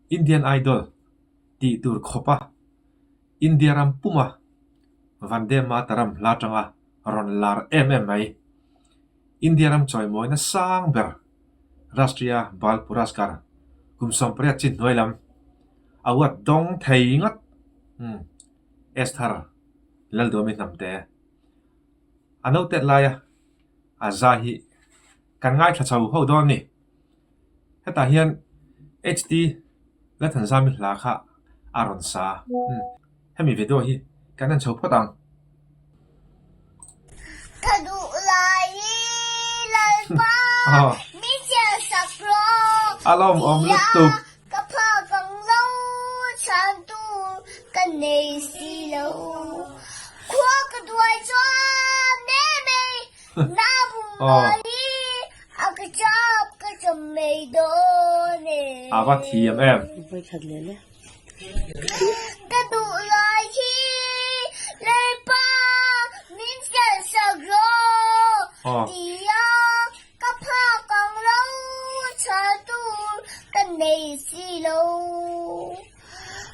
Indian Idol tih tur khawpa India ram puma Vande Mataram hla atanga rawn lar em em mai. India ram chawimawina sang ber Rashtriya Bal Puraskar kum 18 chin hnuai lam award dawng thei ngawt Esther Lalduami Hnamte a noted laia a zai hi kan ngaithla chho ho dawn a ni. Hetah hian HT Lalthanzami hla kha a rawn sa. Hemi video hi kan en chho phawt ang. Ka duh lai hi Lalpa min chhiar sak rawh. A lawmawm lutuk. Ka phak ang lo chhan tur ka nei si lo. Khua ka duai chuan ne mai na bum lai hi a ka chap ka chawm mai dawn e. A va thiam em. Ka duh lai hi Lalpa min chhiar sak rawh tia Ka phak ang lo chhan tur ka nei si lo.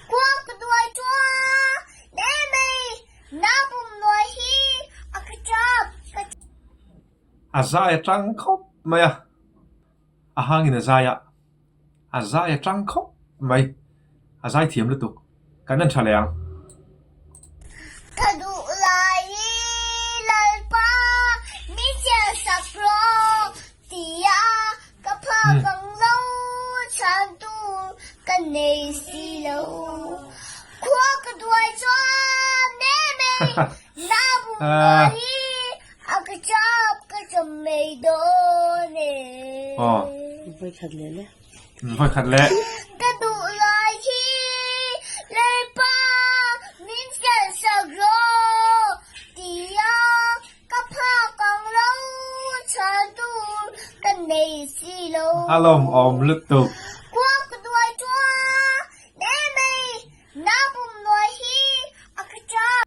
Khua ka duai chuan ne mai na pum nuai hi a ka chak ka A zai a tang khawp mai a, a hangin a zai a, a zai a tang khawp mai, a zai thiam lutuk. Kan en tha leh ang. Ka duh lai hi Lalpa min chhiar sak rawh tia ka phak ang lo chhan tur ka nei si lo. Khua ka duai chuan ne mai na bum nuai hi a ka chap ka chawm mai dawn e. Vawi khat leh. Ka duh lai hi Lalpa min chhiar sak rawh tia ka phak ang lo chhan tur ka nei si lo. A lawmawm lutuk. Khua ka duai chuan ne mai na pum nuai hi a ka chak.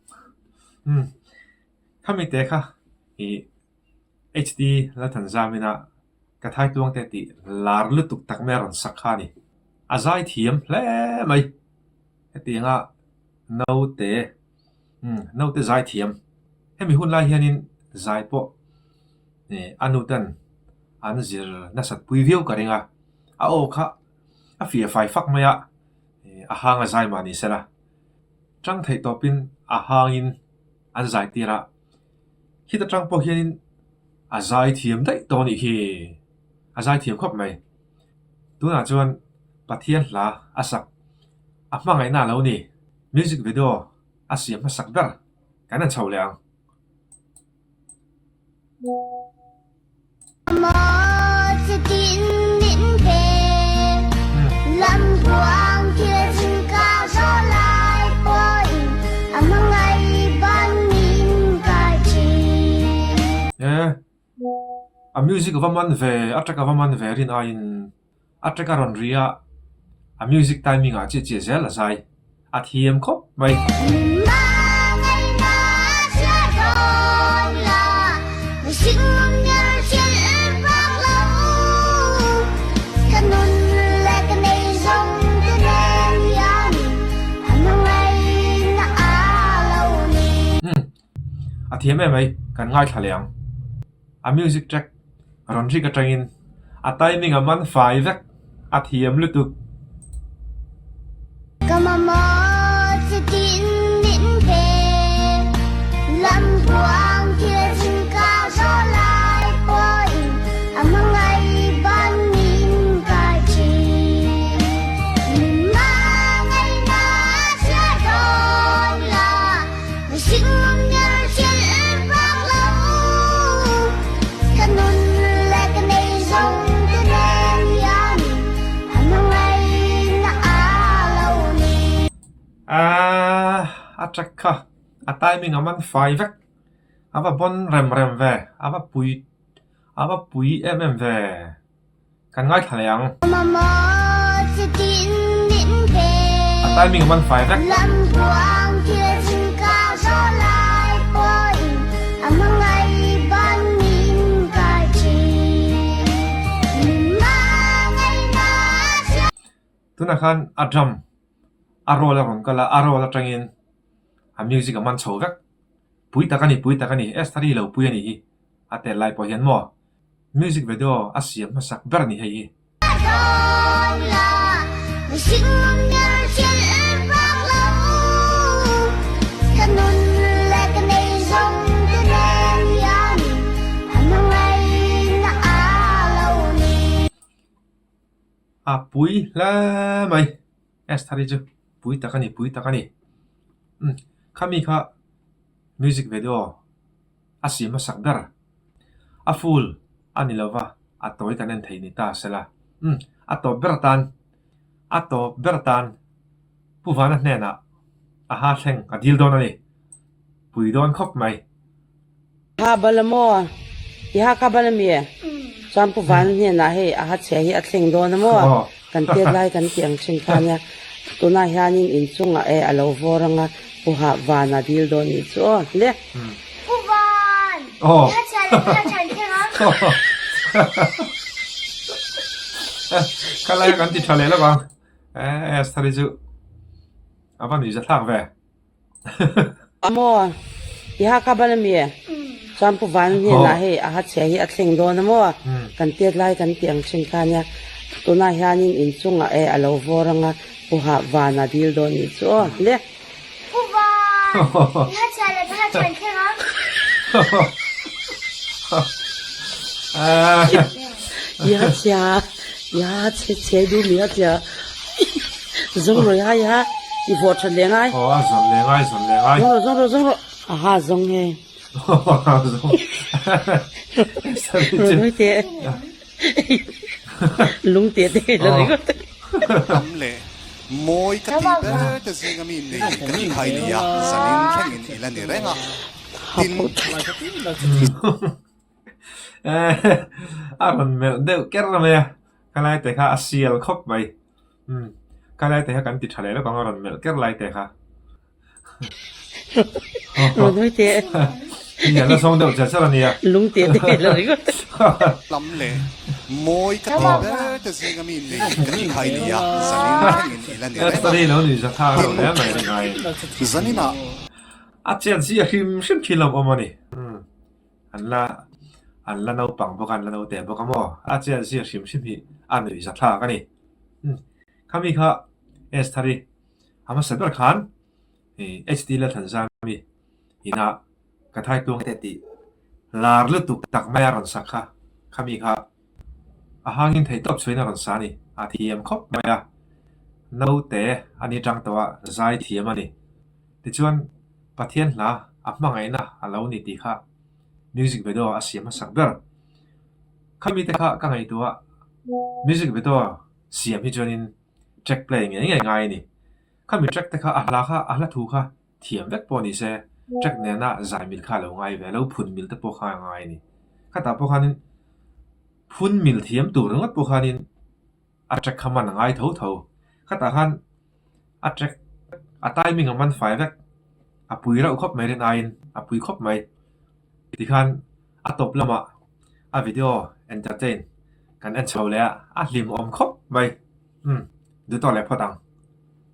Umm khami te kha i HD Lalthanzamina Ka thaituang te tih lar lutuk tak mai a rawn sak kha a ni. A zai thiam hle mai. Hetianga naute umm naute zai thiam. Hemi hun lai hianin zai pawh ih a nuten an zir nasat pui viau ka ring a. A aw kha a fiah fai fak mai a, ih a hang a zai mah ni sela. Tang theih tawpin a hangin an zai tir a. Khit atang pawh hianin A zai thiam daih tawh a nih hi. A zai thiam khawp mai. Tunah chuan Pathian hla a sak a hmangaihna a lo ni. Music video a siam hmasak ber kan han chho leh ang. He a music a va man ve a track a va man ve rin aiin a track a rawn ri a a music timing ah chiah chiah zel a zai a thiam khawp mai. A thiam em mai, kan ngaithla leh ang. A music track rawn rik atangin a timing a man fai vek, a thiam lutuk. Ka mamawh chitin min pe, lambuang thil zin ka zawh lai pawhin a hmangaih ban min kai thin. Min hmangaihna chhiar dawn la. Aaa a track kha a timing a man fai vek a va bawn rem rem ve a va pui a va pui em em ve. Kan ngaithla leh ang. A timing a man fai vek. Tunah khan a drum a roll a rawn kal a, a roll atangin a music a man chho vek. Pui tak a ni, pui tak a ni, Esther-i lo pui a nih hi a tel lai pawh hian maw music video a siam hmasak ber a ni hei hi. A pui hle mai Esther-i chu pui tak a ni pui tak a ni umm khami kha music video a siam hmasak ber a full a ni lova a tawi kan en thei ni ta sela umm a tawp ber atan a tawp ber atan Pu Vana hnenah a ha thleng a dil dawn a ni pui dawn khawp mai. Ha bal a maw? I ha kha bal a mi? Chuan Pu Vana hnenah hei a ha chhia hi a thleng dawn a maw? Kan tet lai kan tih ang thin kha nia. Tunah hianin inchungah e a lo vawr anga Pu Ha Vana dil dawn nih chu aw le. Pu Van! I ha chhia leh i ha than thleng a. Kha lai kan ti tha leh lo ang. Esther-i chu a va nuihza thlak ve. Maw? I ha kha bal a mi? Chuan Pu Van hnenah hei a ha chhia hi a thleng dawn a maw? Kan tet lai kan tih ang thin kha nia. Tunah hianin inchungah e a lo vawr anga Pu Ha Vana dil dawn nih chu aw le. Pu Van! I ha chhia leh ka ha than thleng a. I ha chhia, i ha chhe chhe duh mi ha chhia. Zawng rawh i ha i ha, i vawh that leh ngai. Aw a zawn leh ngai, zawn leh ngai. Zawng rawh, zawng rawh, zawng rawh. A ha zawng hei. A zawng. Rawn teh. Lung teh te la ringawt. Tam leh mawi ka tih ber te zinga mi nei ka tih kha i ni a, zanin thlengin i la ni reng a. Tin. A rawn melh deuh ker mai a, ka lai te kha a sial khawp mai. Umm, ka lai te kha kan ti tha leh lawk ang a rawn melh ker lai te kha. Rawn hawi teh. Ni a la zawng deuh cher cher a nia. Lung teh te la ringawt. Lam leh mawi ka tih ber te zinga mi nei ka tih kha i ni a, zanin thlengin i la ni reng a. Esther-i lo nuih za thlak reuh hle mai ringai. Zaninah. A chet zia hrim hrim khi lawm awm a ni. Umm. An la an la naupang bawk a, an la naute bawk a maw? A chet zia hrim hrim hi a nuih za thlak a ni. Umm. Khami kha Esther-i a hmasa ber khan ih HD Lalthanzami inah ka thai tluang te tih lar lutuk tak mai a rawn sak kha. Khami kha a hangin theihtawp chhuain a rawn sa a ni. A thiam khawp mai a, naute a ni tang tawh a, zai thiam a ni. Tichuan Pathian hla a hmangaihna a lo ni tih kha music video a siam hmasak ber. Khami te kha ka ngaihtuah a, music video siam hi chuanin track play ngei ngei ngai a ni. Khami track te kha a hla kha a hla thu kha thiam vek pawh ni se track nena zai mil kha a lo ngai ve a, lo phun mil te pawh kha a ngai a ni. Khatah pawh khanin phun mil thiam tur ringawt pawh khanin a track kha man a ngai tho tho. Khatah khan a track a timing a man fai vek, a pui reuh khawp mai rin aiin a pui khawp mai. Tikhan a tawp lamah a video entertain kan en chho leh a, a hlimawm khawp mai. Umm duh tawk leh phawt ang.